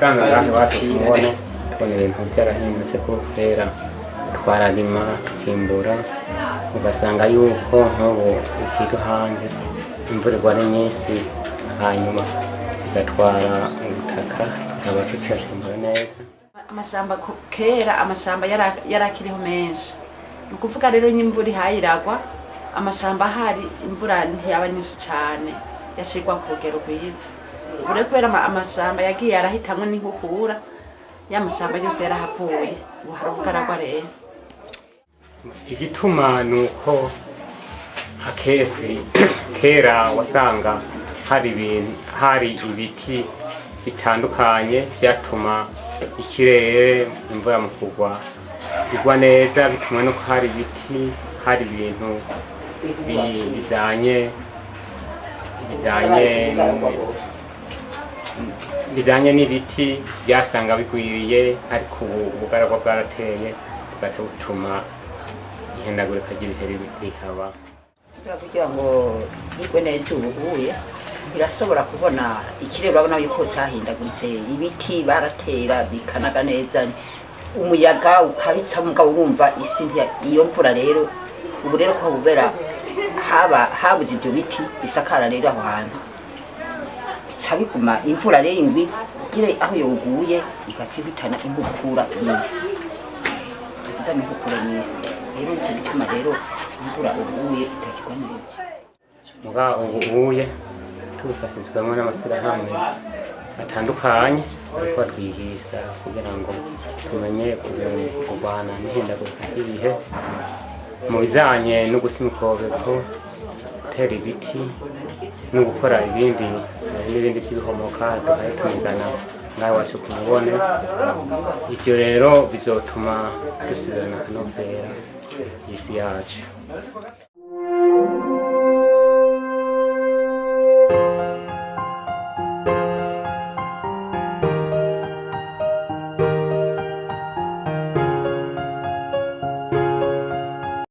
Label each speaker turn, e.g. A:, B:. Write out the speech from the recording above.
A: Usanga ngaho iwacu kumubona tubona ibintu byarahindutse, kuko kera twararima tukimbura, ugasanga yuko nk'ubu ikiri hanze imvura igwa ari nyinshi, hanyuma igatwara ubutaka, tukaba tutacimbura neza.
B: Amashamba kera amashamba yarakiriho menshi. Ni ukuvuga rero n'imvura ihaye iragwa, amashamba ahari, imvura ntiyaba nyinshi cane, yashirwa ku rugero rwiza. Ubu rero kubera amashamba yagiye arahitamwo n'inkukura, ya mashamba yose yarahavuye, ubu hari ubugaragwa rero.
A: Igituma ni uko akesi kera wasanga hari ibintu, hari ibiti bitandukanye byatuma ikirere, imvura mu kugwa igwa neza, bituma nuko hari ibiti, hari ibintu bijanye n'ibiti byasanga bigwiriye. Ariko ubu ubugaragwa bwarateye, bugaca butuma ihindagurika ry'ibihe rihaba.
C: Kugira ngo bigwe neza ubuhuye birashobora kubona ikirere, urabona yuko cyahindaguritse. Ibiti baratera bikanaga neza, umuyaga ukabitsa, mugabo urumva isi iyo mvura rero ubu rero ko bubera haba habuze ibyo biti bisakara, rero aho hantu bica biguma imvura rero ingwi igire aho yoguye igaca ihitana inkukura nyinshi, ikazana inkukura nyinshi. Rero nicyo gituma rero imvura ubuye itakigwa neza.
A: Muga ubu uye tubifashijwemo n'amashyirahamwe atandukanye, ariko batwigisha kugira ngo tumenye kurwana n'ihindagurika ry'ibihe mu bijanye no guca imikobeko, gutera ibiti no gukora ibindi n'ibindi by'ibihomoka, tukabitumigana ngaho iwacu ku mubone. Ivyo rero bizotuma dusubirana akanovera isi yacu.